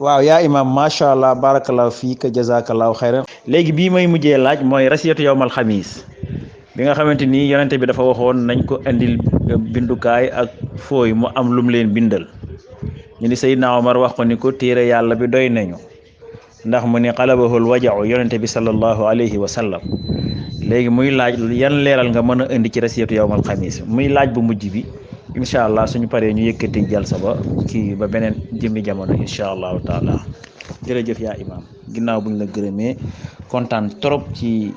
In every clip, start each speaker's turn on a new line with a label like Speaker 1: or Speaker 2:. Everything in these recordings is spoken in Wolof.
Speaker 1: waaw yaa imam macha allah barakallahu fiika jazakallahu xayran léegi bii may mujjee laaj mooy rasiyatu yawmal xamis bi nga xamante ni yonente bi dafa waxoon nañ ko indil bindukaay ak fooy mu am lum leen bindal ñu ni Seydina Omar wax ko ni ko téere yàlla bi doy nañu ndax mu ni xalabahul waja'u yonente bi sallallahu alayhi wa sallam léegi muy laaj yan leeral nga mën a indi ci rasiyatu yawmal xamis muy laaj bu mujj bi incha allah suñu paree ñu yëkkati jalsa ba kii ba beneen jëmmi jamono incha allahu taala jërëjëf yaa imam ginnaaw buñ la gërëmee kontaan trop ci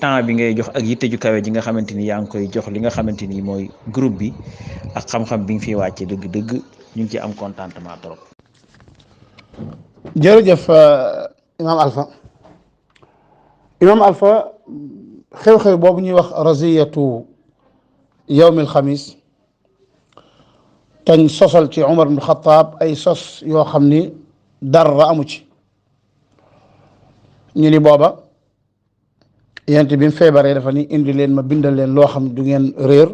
Speaker 1: temps bi ngay jox ak yitte ju kawe ji nga xamante ni yaa ngi koy jox li nga xamante ni mooy groupe bi ak xam-xam bi nga fi wàcce dëgg-dëgg ñu ngi ci am contentement trop.
Speaker 2: jërëjëf imam Alpha xew-xew boobu ñuy wax raziyatu yawmil xamis tañ sosal ci Umar ibn Xattaab ay sos yoo xam ni dara amu ci ñu ni booba yent bi mu feebaree dafa ni indi leen ma bindal leen loo xam du ngeen réer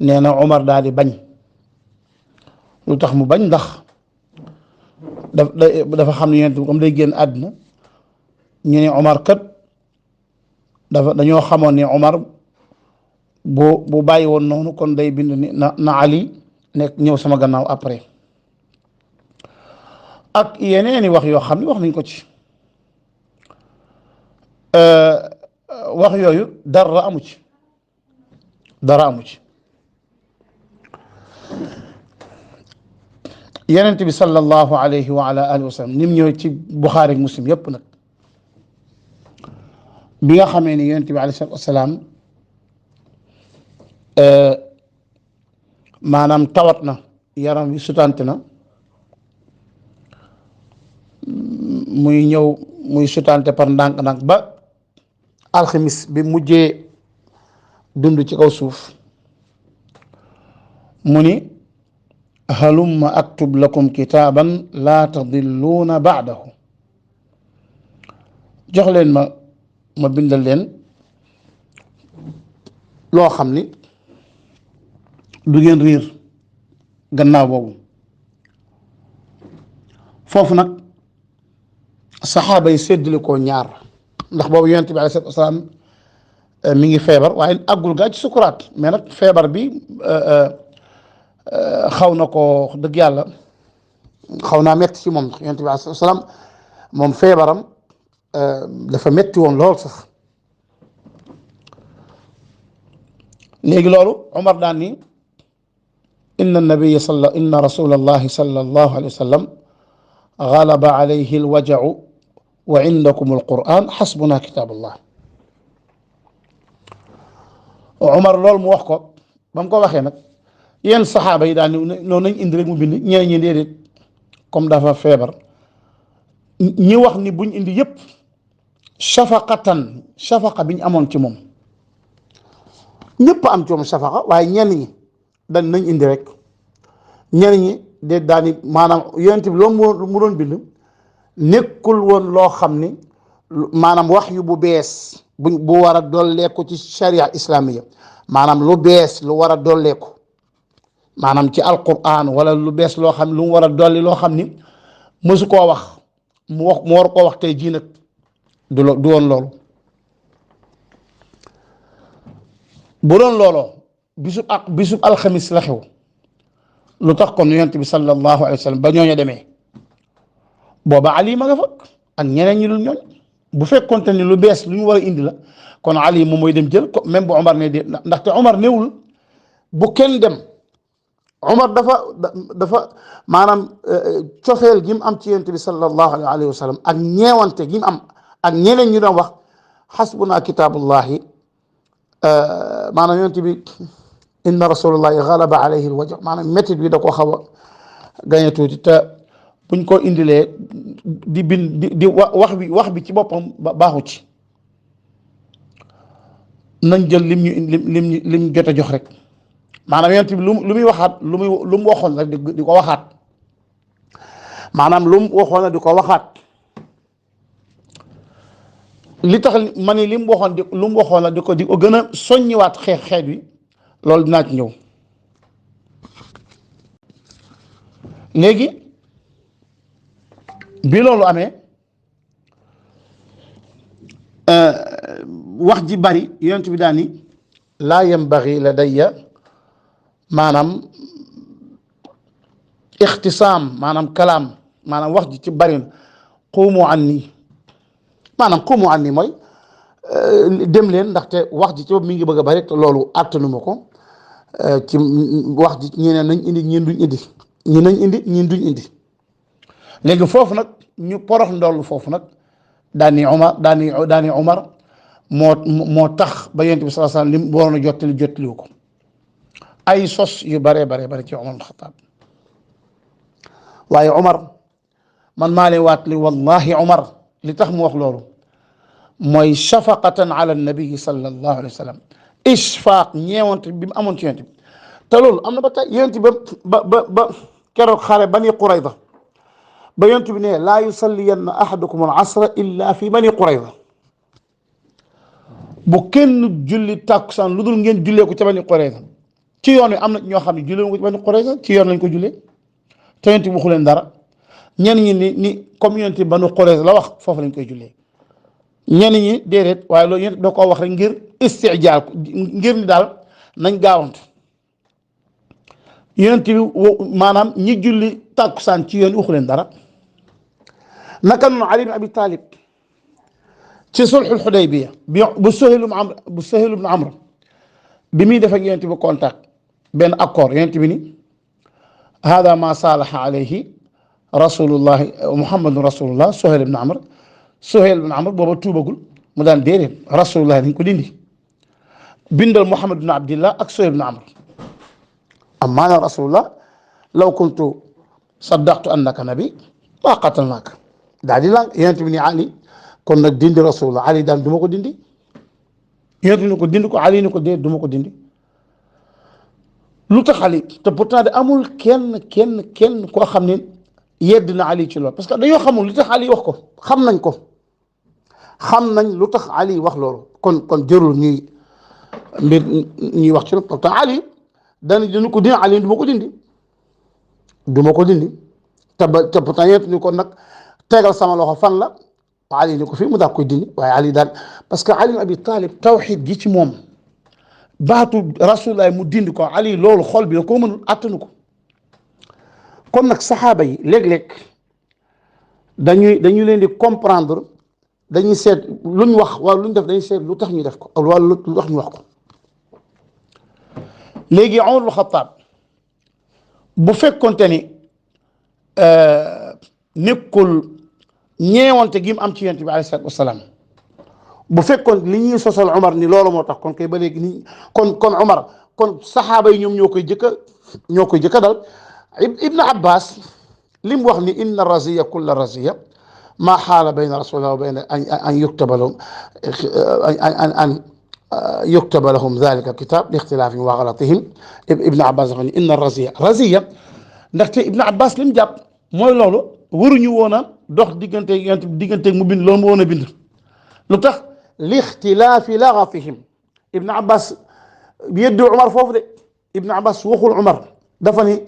Speaker 2: nee na Umar daal di bañ lu tax mu bañ ndax dafa xam ne yent bi comme day génn àdduna ñu ni Umar kat dañoo xamoon ni Umar bu bàyyi woon noonu kon day bind ni na Ali nekk ñëw sama gannaaw après ak yeneeni wax yoo xam ne wax nañ ko ci wax yooyu dara amu ci Yonent bi sallallahu alayhi wa ala alihi wa sallam ni mu ñëw ci Buxaari ak Muslim yépp nag bi nga xamee ni Yonent bi alayhi salaatu wa salaam maanaam tawat na yaram wi sutante na muy ñëw muy sutante par ndànk-ndànk ba alxamis bi mujjee dund ci kaw suuf mu ni halumma aktub lakum kitaaban laa tadilluuna baadahu jox leen ma bindal leen loo xam ni du ngeen riir gannaaw boobu foofu nag saxaaba yi séddale koo ñaar ndax boobu yonent bi alayhi salaatu wasalaam mi ngi feebar waaye àggul gaa ci sukuraat mais nag feebar bi xaw na ko dëgg yàlla xaw naa metti ci moom yonent bi alayhi salaatu wasalaam moom feebaram dafa metti woon lool sax léegi loolu Umar daan ni inna rasulallahi sallallahu alayhi wa sallam galaba alayhi alwaja'u wa indakum alquran xasbuna kitabullah Umar loolu mu wax ko ba mu ko waxee nag yéen saxaaba yi daan ni noonu nañ indi rek mu bind ñeneen ñi déedéet comme dafa feebar ñi wax ni buñ indi yépp shafaqa bi ñu amoon ci moom ñëpp am ci moom shafaqa waaye ñenn ñi dañ nañ indi rek ñenn ñi de daani maanaam yonent bi loolu mu doon bind nekkul woon loo xam ni maanaam wax yu bu bees bu war a dolleeku ci sharia islamiya maanaam lu bees lu war a dolleeku maanaam ci alquran wala lu bees loo xam lu mu war a dolli loo xam ni mësu koo wax mu war koo wax tey jii nag du woon loolu bu doon looloo bisub alxamis la xew lu tax kon yonent bi sallallahu alayhi wa sallam ba ñooñu demee booba Ali ma nga fa ak ñeneen ñi dul ñooñ bu fekkonte ni lu bees lu ñu war a indi la kon Ali moom mooy dem jël ko même bu Omar ne de ndaxte Omar newul bu kenn dem Omar dafa maanaam cofeel gi mu am ci yonent bi sallallahu alayhi wa sallam ak ñeewante gi mu am ak ñeneen ñu doon wax xasbuna kitaabullahi maanaam yonent bi inna rasulullahi galaba alayhi alwajh maanaam métit bi da koo xaw a gañe tuuti te buñ ko indilee di bind di wax bi ci boppam baaxu ci nañ jël lim jot a jox rek maanaam yonent bi lu muy waxaat lu mu waxoon rek di ko waxaat maanaam lu mu waxoon la di ko waxaat li tax ma ni li mu waxoon la di ko gën a soññiwaat xeet wi loolu dinaa ci ñëw léegi bi loolu amee wax ji bari yonent bi daal ni laa yambagi ladayya maanaam ixtisaam maanaam kalaam maanaam wax ji ci bari na quumu anni maanaam quumu anni mooy dem leen ndaxte wax ji ci bopp mi ngi bëgg a bari te loolu àttanuma ko ci wax ji ñi ne nañ indi ñin duñ indi ñi nañ indi ñin duñ indi léegi foofu nag ñu porox ndoll foofu nag daani Umar moo tax ba yonent bi sallallahu alayhi wasallam lim waroon a jottaliwu ko ay sos yu bare ci Umar ibn Xattaab waaye Umar man maa leen waat li wallahi Umar li tax mu wax loolu mooy shafaqatan ala nabii sallallahu alayhi wa sallam ishfaaq ñeewante bi mu amoon ci yonent bi te loolu am na ba tey yonent ba keroog xare Bani Qurayza ba yonent bi ne laa yusalliyanna ahadukum al asra illa fi Bani Qurayza bu kenn julli tàkkusaan lu dul ngeen jullee ko ca Bani Qurayza ci yoon wi am na ñoo xam ne jullee ko ci Bani Qurayza ci yoon lañ ko jullee te yonent bi waxu leen dara ñenn ñi ni comme yonent bi Bani Qurayza la wax foofu lañ koy jullee ñenn ñi déedéet waaye loolu yonent da koo wax rek ngir istijaal ngir ni daal nañ gaawantu yonent bi maanaam ñi julli tàkkusaan ci yoon waxu leen dara naka noonu Ali ibn Abi Talib ci sulhul Hudaybiya bu Suhayl ibn Amr bi muy def ak yonent bi contact benn accord yonent bi ni hada ma salaha alayhi rasulullahi muhammadun rasulullah Suhayl ibn Amr booba tuubagul mu daan déedéet rasulullah dañ ko dindi bindal Muhammad ibn Abdillah ak Suhayl ibn Amr amma ana rasulullah law kuntu saddaqtu annaka nabi ma qatalnaaka daal di lang yonent bi ni Ali kon nag dindi rasulullah Ali daal du ma ko dindi yonent bi ni ko dindi ko Ali ni ko déet du ma ko dindi lu tax Ali te pourtant de amul kenn koo xam ne yedd na Ali ci loolu parce que dañoo xamul lu tax Ali wax ko xam nañ lu tax Ali wax loolu kon jërul ñuy wax ci loolu pourtant Ali dañu ko dindi Ali du ma ko dindi te pourtant yonent ni ko nag tegal sama loxo fan la Ali ni ko fii mu daal koy dindi waaye Ali daal parce que Ali ibn Abi Talib tawxiid gi ci moom baatu rasulullah mu dindi ko Ali loolu xol bi da koo mënul attanu ko kon nag saxaaba yi léeg-léeg dañuy leen di comprendre dañuy seet luñ wax wala luñ def dañuy seet lu tax ñu def ko wala lu tax ñu wax ko léegi Umar ibn Xattaab bu fekkonte ni nekkul ñeewante gi mu am ci yonent bi alayhi salaatu wasalaam bu fekkoon li ñuy sosal Umar ni loolu moo tax kon kay ba léegi nii kon Umar kon saxaaba yi ñoom ñoo koy jëkka dal Ibn Abbas li mu wax ni inna raziya kulla raziya maa xaala bayna rasulillah wa bayna an yuktaba lahum an yuktaba lahum dalika kitab li ixtilaafihim wa galatihim Ibn Abbas wax ni inna raziya ndaxte Ibn Abbas li mu jàpp mooy loolu waruñu woon a dox digganteeg mu bind loolu mu woon a bind lu tax li ixtilaafi lagatihim Ibn Abbas yeddu Umar foofu de Ibn Abbas waxul Umar dafa ni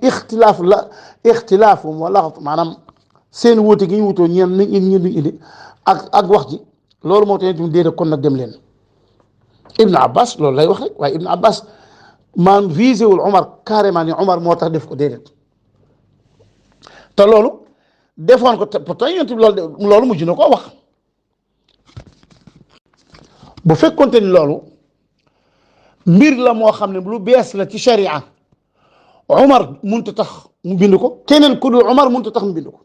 Speaker 2: ixtilaafum wa lagat maanaam seen wuute gi ñu wutoo ñeen ñu indi ak wax ji loolu moo tax ñu déedéet kon nag dem leen Ibn Abbas loolu lay wax rek waaye Ibn Abbas man visé wul Umar carrément ni Umar moo tax def ko déedéet te loolu defoon ko pourtant yonent bi loolu mujj na koo wax bu fekkonte ni loolu mbir la moo xam ne lu bees la ci sharia Umar mënut a tax mu bind ko keneen ku dul Umar mënut a tax mu bind ko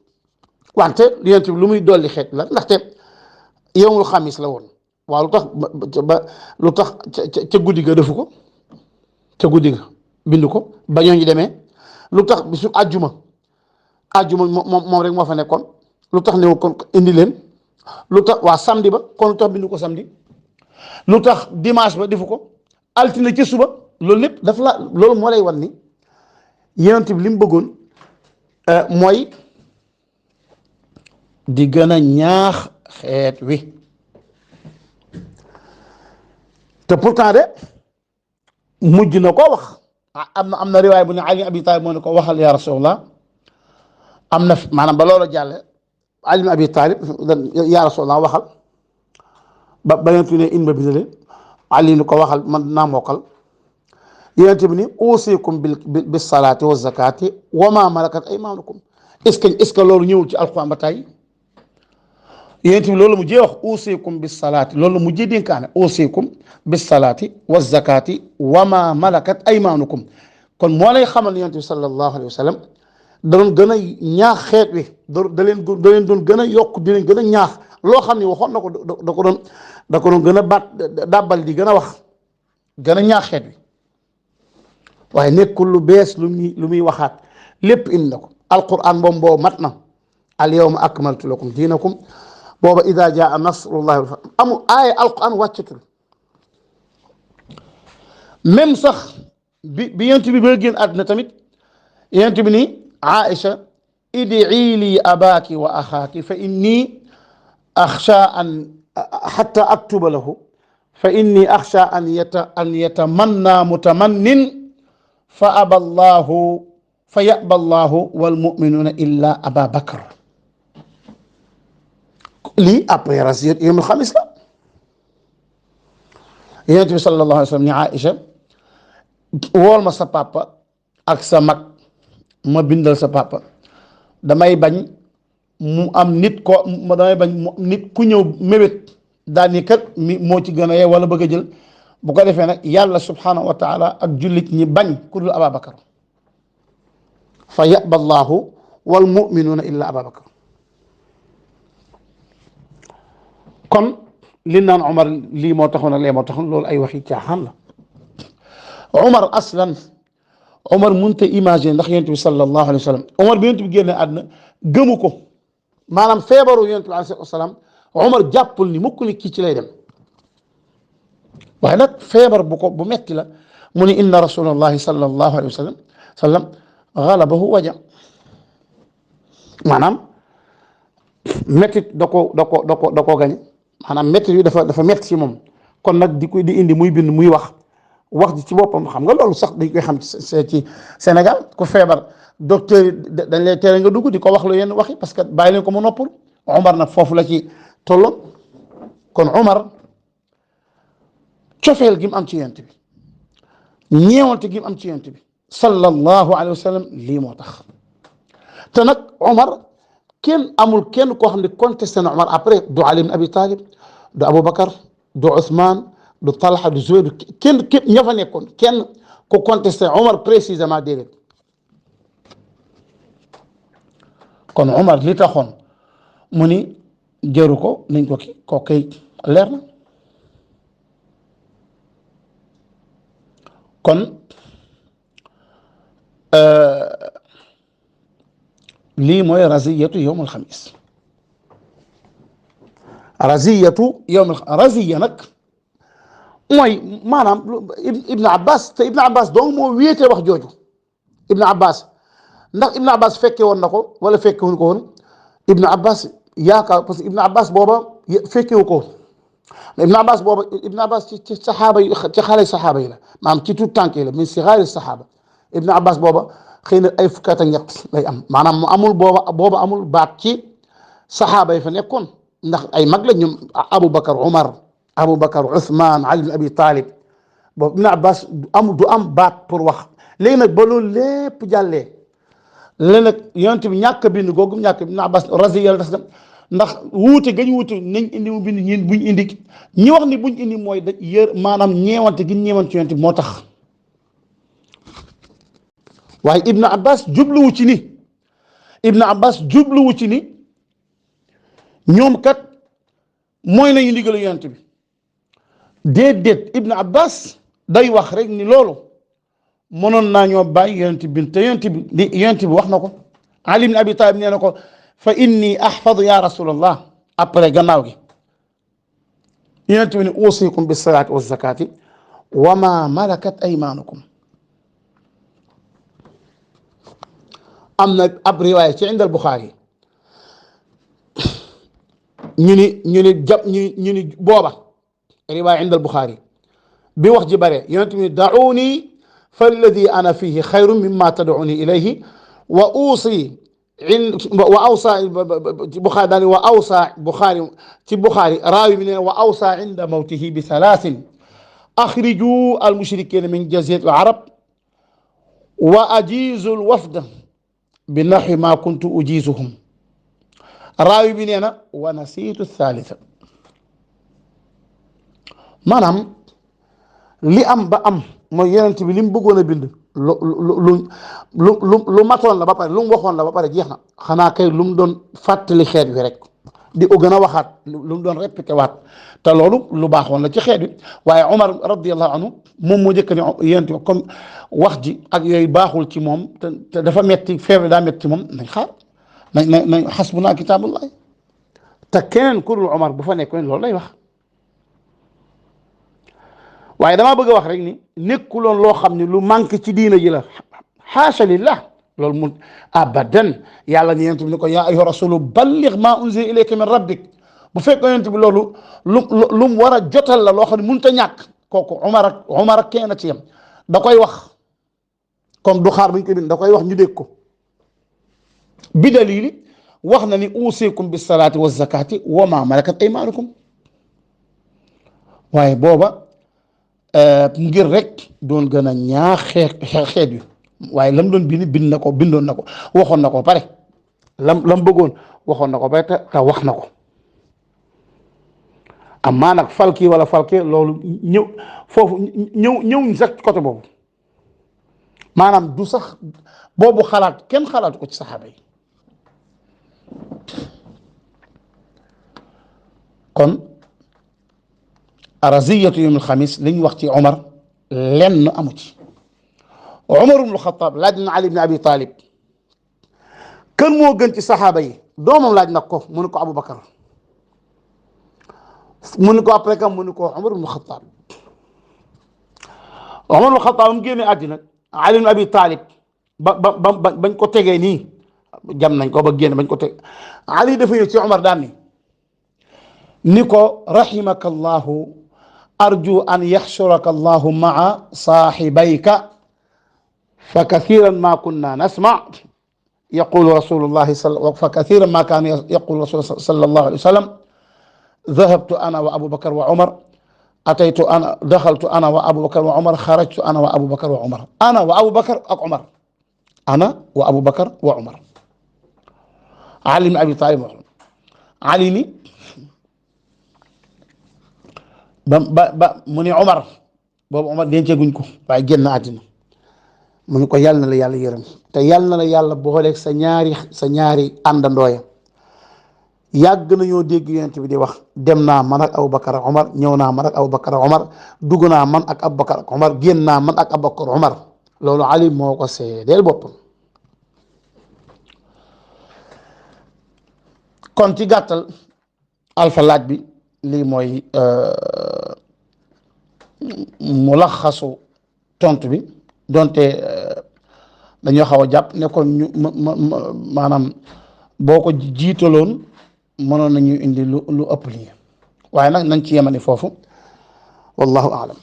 Speaker 2: wante yonent bi lu muy dolli xeet la ndaxte yowmul xamis la woon waaw lu tax ca guddi ga defu ko ca guddi ga bind ko ba ñooñu demee lu tax bisu àjjuma moom rek moo fa nekkoon lu tax ne kon indi leen lu tax waa samedi ba kon lu tax bindu ko samedi lu tax dimanche ba defu ko altine ci suba loolu lépp daf la loolu moo lay wan ni yonent bi li mu bëggoon mooy di gën a ñaax xeet wi te pourtant de mujj na koo wax am na riwaay bu ne Ali Abi Talib moo ne ko waxal ya Rasulullah am na maanaam ba loola jàlle Ali ibn Abi Talib yaa Rasulallah waxal ba yonent bi ne in ma bind leen Ali ni ko waxal man naa mokkal yonent bi ni uusikum bis salaati wa zakati wa ma malakat aymanukum est ce que loolu ñëwul ci alquran ba tey yonent bi loolu mu jee wax uusikum bis salaati loolu mu jee dénkaane uusikum bis salaati wa zakati wa ma malakat aymanukum kon moo lay xamal yonent bi sallallahu alayhi wa sallam da doon gën a ñaax xeet wi da leen doon gën a yokk di leen gën a ñaax loo xam ne waxoon na ko da ko doon gën a baat dàbbal di gën a wax gën a ñaax xeet wi waaye nekkul lu bees lu muy waxaat lépp indi na ko alquran moom boo mat na al yawma akmaltu lakum diinakum booba ida jaa nasrullahi amul aaya alquran wàccatul même sax bi yent bi ba génn àdduna tamit yent bi ni Aïcha idii li abaaki wa axaaki fa inni axsha an xatta aktuba lahu fa inni axsha an yatamanna mutamannin fa aba allahu fa yaba allahu walmuminuuna illa aba bakar lii après raziyat yawmul xamis la yonent bi sallallahu alayhi wa sallam ni Aïcha wool ma sa papa ak sa mag ma bindal sa papa damay bañ mu am nit ko damay bañ nit ku ñëw mébét daal ni kat mi moo ci gën a yee wala bëgg a jël bu ko defee nag yàlla subhanahu wa taala ak jullit ñi bañ ku dul Ababakar fa yaba allahu wal muminuuna illa Ababakar kon li naan Omar lii moo taxoon ak lee moo taxoon loolu ay waxi caaxaan la Omar aslan Omar mënut a imaginer ndax yonent bi sallallahu alayhi wa sallam Omar bi yonent bi génne àdduna gëmu ko maanaam feebaru yonent bi alayhi salaam Omar jàppul ni mukk ni kii ci lay dem waaye nag feebar bu metti la mu ni inna rasulallahi sallallahu alayhi wa sallam galabahu waja maanaam mettit da ko gañe maanaam mettit yi dafa metti ci moom kon nag di indi muy bind muy wax ji ci boppam xam nga loolu sax dañ koy xam ci Sénégal ku feebar docteur yi dañ lay tere nga dugg di ko wax lu yenn waxi parce que bàyyi leen ko mu noppul Omar nag foofu la ci tolloon kon Omar cofeel gi mu am ci yonent bi ñeewante gi mu am ci yonent bi sallallahu alayhi wa sallam lii moo tax te nag Omar amul kenn koo xam ne contesté na Omar après du Ali ibn Abi Talib du Aboubacar du Ousmane du Talha du Zubayr kenn ña fa nekkoon kenn ko contesté Omar précisément déedéet kon Omar li taxoon mu ni jëru ko nañ ko ki koo kay leer na kon lii mooy raziyatu yowmul xamis raziya nag mooy maanaam Ibn Abbas te Ibn Abbas donc moo wéetee wax jooju Ibn Abbas ndax Ibn Abbas fekke woon na ko wala fekke wuñ ko woon Ibn Abbas yaakaar parce que Ibn Abbas booba fekkewu ko Ibn Abbas booba Ibn Abbas ci saxaaba yi ci xale saxaaba yi la maanaam ci tuut tànk yi la min sigaari saxaaba Ibn Abbas booba xëy na ay fukki at ak ñett lay am maanaam mu amul booba amul baat ci saxaaba yi fa nekkoon ndax ay mag la ñoom Aboubacar Aboubacar Ousmane Ali ibn Abi Talib boobu Ibn Abbas du am baat pour wax léegi nag ba loolu lépp jàllee léegi nag yonent bi ñàkk a bind googu ñàkk Ibn Abbas raziya ndax wuute gañ wuute nañ indi mu bind ñin buñ indi ñi wax ni buñ indi mooy da maanaam ñeewante gi ñeewante yonent bi moo tax waaye Ibn Abbas jubluwu ci ni ñoom kat mooy nañu ndigalu yonent bi déedéet Ibn Abbas day wax rek ni loolu mënoon naa ñoo bàyyi yonent bi te yonent bi wax na ko Ali ibn Abi Talib nee na ko fa inni ahfadu ya rasulallah après gannaaw gi yonent bi ne usikum bis salaati wa zakati wa ma malakat aymanukum am na ab riwaaya ci indal Buxaari ñu ni booba riwaaya indal Buxaari bi wax ji bare yonent bi da'uuni falladi ana fihi xayrun mimma tad'uuni ilayhi wa uusi wa awsa Buxaari daal wa awsa Buxaari ci Buxaari raawi bi nee wa awsa inda mawtihi bi thalathin axriju al mushrikina min jazirati al arab wa ajizu al wafda bi naxwi ma kuntu ujizuhum. raawi bi nee na wa nasiitu thalitha. maanaam li am ba am mooy yonent bi li mu bëggoon a bind lu matoon la ba pare lu mu waxoon la ba pare jeex na. xanaa kay lu mu doon fàttali xeet wi rek di ko gën a waxaat lu mu doon répété waat te loolu lu baaxoon la ci xeet wi. waaye Omar radiyallahu anhu moom moo njëkk ne yonent bi comme wax ji ak yooyu baaxul ci moom te dafa metti feebar daa metti ci moom nañ xaar nañ xasbuna kitaabullah. te keneen ku dul Omar bu fa nekkoon loolu lay wax. waaye damaa bëgg a wax rek ni nekkuloon loo xam ne lu manqué ci diina ji la xaasha lillah loolu mu abadan. yàlla ni yonent bi ni ko yaa ayyuha rasulu balligh ma unzila ilayka min rabbik. bu fekk yonent bi loolu lu mu war a jotal la loo xam ne mënut a ñàkk kooku Omar ak kenn ci yam da koy wax comme du xaar bañ ko bind da koy wax ñu dégg ko. bi dalili wax na ni usikum bis salaati wa zakati wa ma malakat aymanukum. waaye booba ngir rek doon gën a ñaax xeet yu. waaye lam doon bindoon na ko waxoon na ko pare lam bëggoon waxoon na ko pare te wax na ko. amaa nag falki wala falke loolu ñëw foofu ñëwuñ sax ci côté boobu. maanaam du sax boobu xalaat kenn xalaatu ko ci saxaaba yi. kon raziyatu yawm alxamis li ñu wax ci Omar lenn amu ci. Omar ibn Xattaab laaj na Ali ibn Abi Talib kan moo gën ci saxaaba yi doomam laaj na ko mu ne ko Aboubacar mu ne ko après kam mu ne ko Omar ibn Xattaab. Omar ibn Xattaab mu génne àddina Ali ibn Abi Talib bañ ko tegee nii jam nañ ko ba génn bañ ko teg Ali dafa ñëw ci Omar daan ni ko rahimaka allahu arju an yaxshuraka allahu maa saaxibayka fa kathiran ma kunna nasma yaqulu rasulullahi fa kathiran ma kaana yaqulu rasul sallallahu alayhi wa sallam dahabtu ana wa abubakar wa umar ataytu ana daxaltu ana wa abubakar wa umar xarajtu ana wa abubakar wa umar ana wa abubakar ak umar ana wa abubakar wa umar. Ali ibn Abi Talib Ali ni ba mu ne Omar boobu Omar denceeguñ ko waaye génn àddina mu ne ko yàlla na la yàlla yërëm te yàlla na la yàlla booleeg sa ñaari àndandooya. yàgg nañoo dégg yonent bi di wax dem naa man ak Aboubacar ak Omar ñëw naa man ak Aboubacar ak Omar dugg naa man ak Aboubacar ak Omar génn naa man ak Aboubacar Omar. loolu Ali moo ko seedeel boppam. kon ci gàttal alfa laaj bi lii mooy mulaxasu tontu bi donte dañoo xaw a jàpp ne kon ñu maanaam boo ko jiitaloon mënoon nañu indi lu ëpp lii waaye nag nañ ci yemani foofu wallahu aalam.